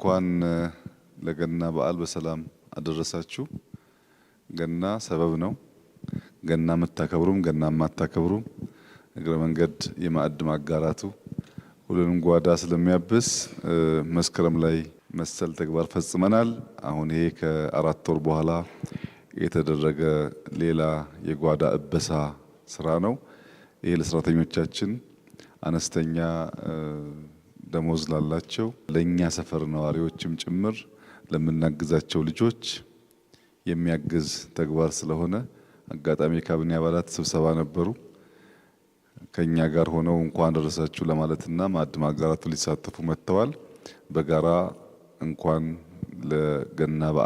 እንኳን ለገና በዓል በሰላም አደረሳችሁ። ገና ሰበብ ነው። ገና የምታከብሩም ገና የማታከብሩም እግረ መንገድ የማዕድ ማጋራቱ ሁሉንም ጓዳ ስለሚያብስ መስከረም ላይ መሰል ተግባር ፈጽመናል። አሁን ይሄ ከ4 ወር በኋላ የተደረገ ሌላ የጓዳ እበሳ ስራ ነው። ይሄ ለሰራተኞቻችን አነስተኛ ደሞዝ ላላቸው ለእኛ ሰፈር ነዋሪዎችም ጭምር ለምናግዛቸው ልጆች የሚያግዝ ተግባር ስለሆነ አጋጣሚ የካቢኔ አባላት ስብሰባ ነበሩ። ከኛ ጋር ሆነው እንኳን ደረሳችሁ ለማለትና ማዕድ ማጋራቱ ሊሳተፉ መጥተዋል። በጋራ እንኳን ለገና በዓል